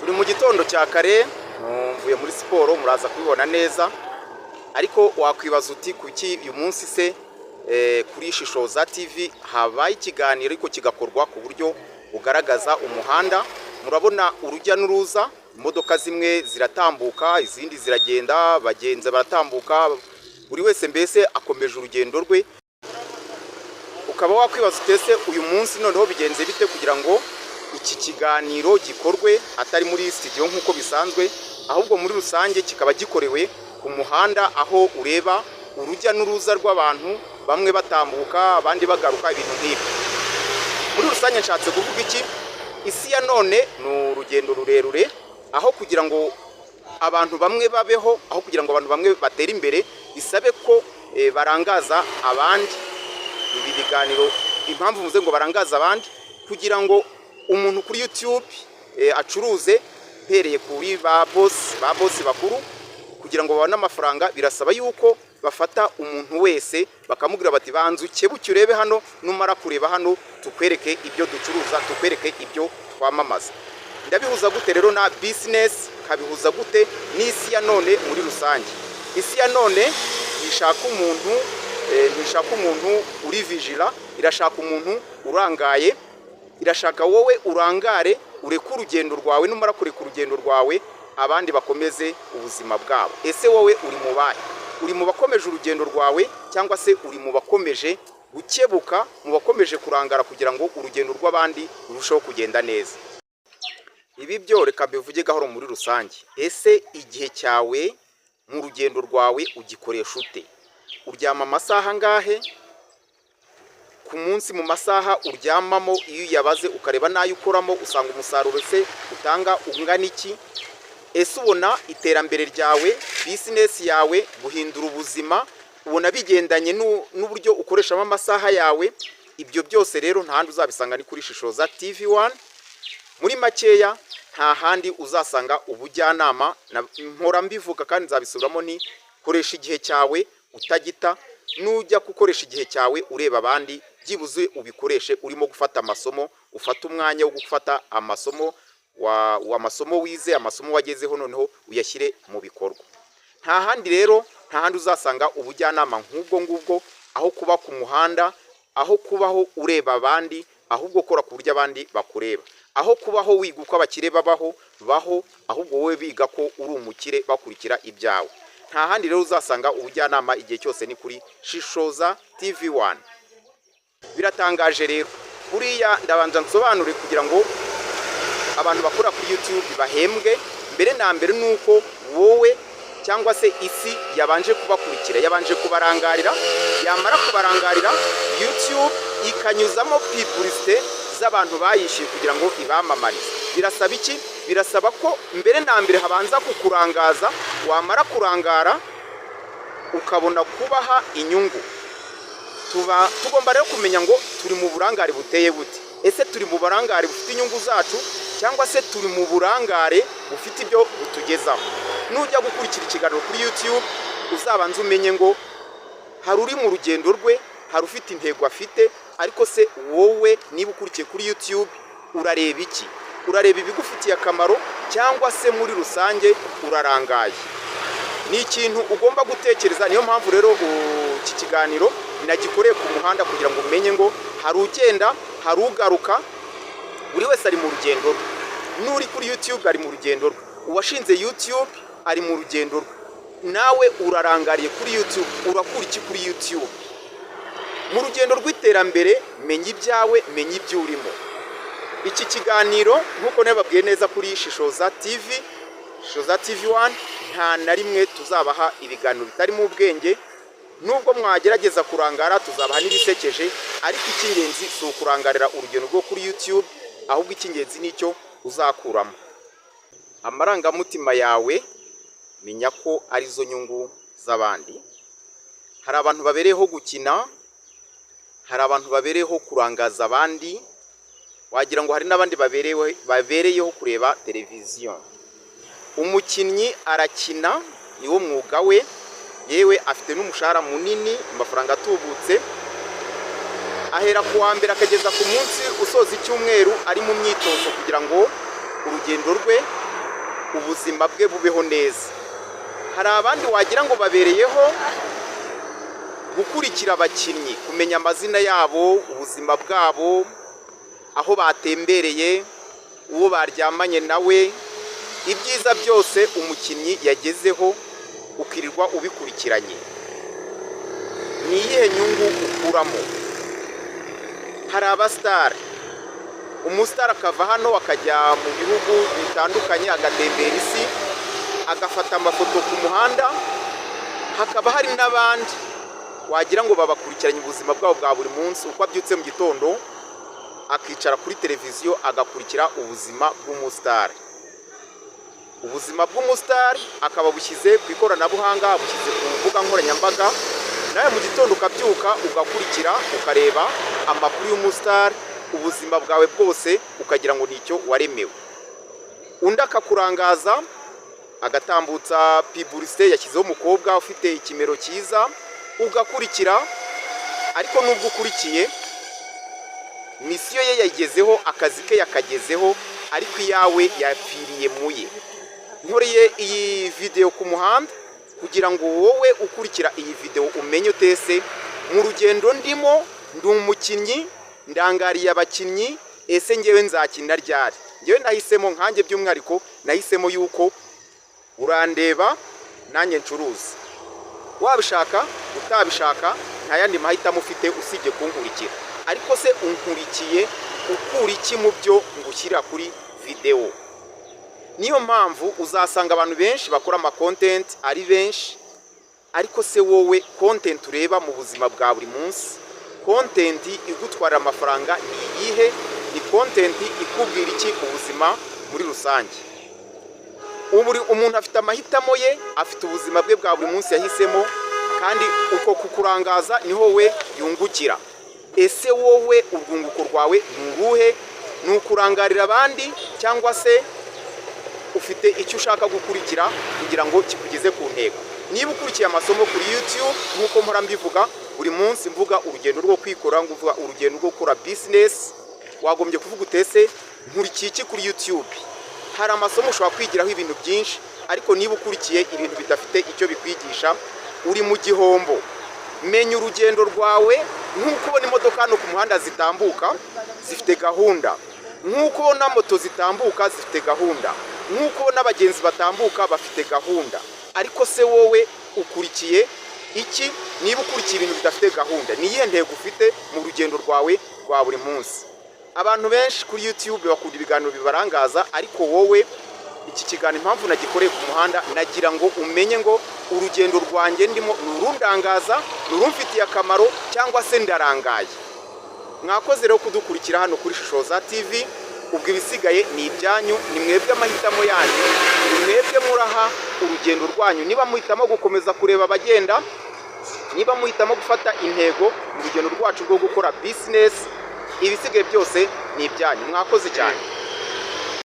Turi mu gitondo cya kare, mvuye muri siporo, muraza kubibona neza. Ariko wakwibaza uti: "Kuki uyu munsi se kuri Shishoza TV habaye ikiganiro, ariko kigakorwa ku buryo bugaragaza umuhanda?" Murabona urujya n'uruza, imodoka zimwe ziratambuka, izindi ziragenda, abagenzi baratambuka, buri wese mbese akomeje urugendo rwe. Ukaba wakwibaza uti: "Ese uyu munsi noneho bigenze bite kugira ngo iki kiganiro gikorwe atari muri studio nk'uko bisanzwe, ahubwo muri rusange kikaba gikorewe ku muhanda, aho ureba urujya n'uruza rw'abantu, bamwe batambuka, abandi bagaruka, ibintu nk'ibyo?" Muri rusange nshatse kuvuga iki? Isi ya none ni urugendo rurerure. Aho kugira ngo abantu bamwe babeho, aho kugira ngo abantu bamwe batere imbere, bisabe ko barangaza abandi. Ibi biganiro, impamvu mvuze ngo barangaza abandi, kugira ngo umuntu kuri YouTube acuruze, mpereye kuri ba boss bakuru, kugira ngo babone amafaranga, birasaba yuko bafata umuntu wese bakamubwira bati: "Banza ukebuke urebe hano, numara kureba hano tukwereke ibyo ducuruza, tukwereke ibyo twamamaza." Ndabihuza gute rero na business? Kabihuza gute n'isi ya none muri rusange? Isi ya none ntishaka umuntu ntishaka umuntu uri vigilant, irashaka umuntu urangaye. Irashaka wowe urangare, ureke urugendo rwawe. Numara kureka urugendo rwawe, abandi bakomeze ubuzima bwabo. Ese wowe uri mu bahe? Uri mu bakomeje urugendo rwawe, cyangwa se uri mu bakomeje gukebuka, mu bakomeje kurangara kugira ngo urugendo rw'abandi rurusheho kugenda neza? Ibi byo reka mbivuge gahoro. Muri rusange, ese igihe cyawe mu rugendo rwawe ugikoresha ute? Uryama amasaha angahe ku munsi? Mu masaha uryamamo, iyo uyabaze ukareba n'ayo ukoramo, usanga umusaruro se utanga ungana iki? Ese ubona iterambere ryawe, business yawe, guhindura ubuzima, ubona bigendanye n'uburyo ukoreshamo amasaha yawe? Ibyo byose rero nta handi uzabisanga, ni kuri Shishoza TV 1. Muri makeya, nta handi uzasanga ubujyanama. Mpora mbivuga kandi nzabisubiramo, ni koresha igihe cyawe utagita. Nujya gukoresha igihe cyawe ureba abandi, byibuze ubikoreshe urimo gufata amasomo. Ufate umwanya wo gufata amasomo wa amasomo wize, amasomo wagezeho, noneho uyashyire mu bikorwa. Nta handi rero, nta handi uzasanga ubujyanama nk'ubwo ngubwo. Aho kuba ku muhanda, aho kubaho ureba abandi, ahubwo kora ku buryo abandi bakureba. Aho kubaho wiga uko abakire babaho, baho ahubwo wowe biga ko uri umukire, bakurikira ibyawe. Nta handi rero uzasanga ubujyanama, igihe cyose ni kuri Shishoza TV 1. Biratangaje rero. Buriya ndabanza nsobanure, kugira ngo abantu bakora kuri YouTube bahembwe, mbere na mbere ni uko wowe cyangwa se isi yabanje kubakurikira, yabanje kubarangarira. Yamara kubarangarira, YouTube ikanyuzamo publicité z'abantu bayishyuye kugira ngo ibamamarize. Birasaba iki? Birasaba ko mbere na mbere habanza kukurangaza, wamara kurangara ukabona kubaha inyungu. Tuba tugomba rero kumenya ngo turi mu burangare buteye bute? Ese turi mu burangare bufite inyungu zacu, cyangwa se turi mu burangare bufite ibyo butugezaho? Nujya gukurikira ikiganiro kuri YouTube, uzabanza umenye ngo hari uri mu rugendo rwe, hari ufite intego afite. Ariko se wowe niba ukurikiye kuri YouTube, urareba iki? Urareba ibigufitiye akamaro, cyangwa se muri rusange urarangaye? Ni ikintu ugomba gutekereza. Niyo mpamvu rero iki kiganiro nagikoreye ku muhanda, kugira ngo umenye ngo hari ugenda, hari ugaruka, buri wese ari mu rugendo rwe. N'uri kuri YouTube ari mu rugendo rwe, uwashinze YouTube ari mu rugendo rwe, nawe urarangariye kuri YouTube. Urakura iki kuri YouTube mu rugendo rw'iterambere? Menya ibyawe, menya ibyo urimo. Iki kiganiro, nk'uko nababwiye neza, kuri Shishoza TV, Shishoza TV 1, nta na rimwe tuzabaha ibiganiro bitarimo ubwenge. Nubwo mwagerageza kurangara, tuzabaha n'ibisekeje. Ariko icy'ingenzi si ukurangarira urugendo rwo kuri YouTube, ahubwo icy'ingenzi nicyo uzakuramo. Amarangamutima yawe, menya ko arizo nyungu z'abandi. Hari abantu babereyeho gukina, hari abantu babereyeho kurangaza abandi, wagira ngo hari n'abandi babereyeho kureba televiziyo. Umukinnyi arakina, niwo mwuga we, yewe afite n'umushahara munini, amafaranga atubutse. Ahera ku wa mbere akageza ku munsi usoza icyumweru ari mu myitozo kugira ngo urugendo rwe ubuzima bwe bubeho neza. Hari abandi wagira ngo babereyeho gukurikira abakinnyi, kumenya amazina yabo, ubuzima bwabo, aho batembereye, uwo baryamanye nawe, ibyiza byose umukinnyi yagezeho ukirirwa ubikurikiranye. Ni iyihe nyungu ukuramo? Hari abasitari, umusitari akava hano akajya mu bihugu bitandukanye, agatembera isi, agafata amafoto ku muhanda. Hakaba hari n'abandi wagira ngo babakurikiranye ubuzima bwabo bwa buri munsi, uko abyutse mu gitondo akicara kuri televiziyo agakurikira ubuzima bw'umusitari. Ubuzima bw'umusitari akaba bushyize ku ikoranabuhanga, bushyize ku mbuga nkoranyambaga. Nawe mu gitondo ukabyuka ugakurikira, ukareba amakuru y'umusitari, ubuzima bwawe bwose ukagira ngo nicyo waremewe. Undi akakurangaza, agatambutsa publicité, yashyizeho umukobwa ufite ikimero cyiza, ugakurikira. Ariko nubwo ukurikiye, mission ye yayigezeho, akazi ke yakagezeho, ariko iyawe yapfiriye muye. Nkoreye iyi videwo ku muhanda kugira ngo wowe ukurikira iyi videwo umenye utese mu rugendo ndimo, ndi umukinnyi, ndangariye abakinnyi, ese ngewe nzakina ryari? Ngewe nahisemo, nkanjye by'umwihariko nahisemo yuko urandeba nanjye ncuruza. Wabishaka utabishaka, nta yandi mahitamo ufite usibye kunkurikira. Ariko se unkurikiye ukura iki mu byo ngushyira kuri videwo? Niyo mpamvu uzasanga abantu benshi bakora ama content ari benshi. Ariko se wowe content ureba mu buzima bwa buri munsi, content igutwarira amafaranga ni iyihe? Ni content ikubwira iki ubuzima muri rusange? Ubu umuntu afite amahitamo ye, afite ubuzima bwe bwa buri munsi yahisemo, kandi uko kukurangaza niho we yungukira. Ese wowe urwunguko rwawe ni uruhe? Ni ukurangarira abandi, cyangwa se ufite icyo ushaka gukurikira kugira ngo kikugeze ku ntego? Niba ukurikiye amasomo kuri YouTube, nk'uko mpora mbivuga buri munsi, mvuga urugendo rwo kwikora, mvuga urugendo rwo gukora business, wagombye kuvuga utese nkurikiye iki kuri YouTube? Hari amasomo ushobora kwigiraho ibintu byinshi, ariko niba ukurikiye ibintu bidafite icyo bikwigisha, uri mu gihombo. Menya urugendo rwawe. Nk'uko ubona imodoka hano ku muhanda zitambuka zifite gahunda, nk'uko ubona moto zitambuka zifite gahunda, nk'uko ubona abagenzi batambuka bafite gahunda, ariko se wowe ukurikiye iki? Niba ukurikiye ibintu bidafite gahunda, ni iyihe ntego ufite mu rugendo rwawe rwa buri munsi? Abantu benshi kuri YouTube bakunda ibiganiro bibarangaza, ariko wowe iki kiganiro impamvu nagikoreye ku muhanda, nagira ngo umenye ngo urugendo rwanjye ndimo ni urundangaza, ni urumfitiye akamaro, cyangwa se ndarangaye? Mwakoze rero kudukurikira hano kuri Shishoza TV. Ubwo ibisigaye ni ibyanyu, ni mwebwe amahitamo yanyu, ni mwebwe muraha urugendo rwanyu. Niba muhitamo gukomeza kureba abagenda, niba muhitamo gufata intego mu rugendo rwacu rwo gukora business, ibisigaye byose ni ibyanyu. Mwakoze cyane.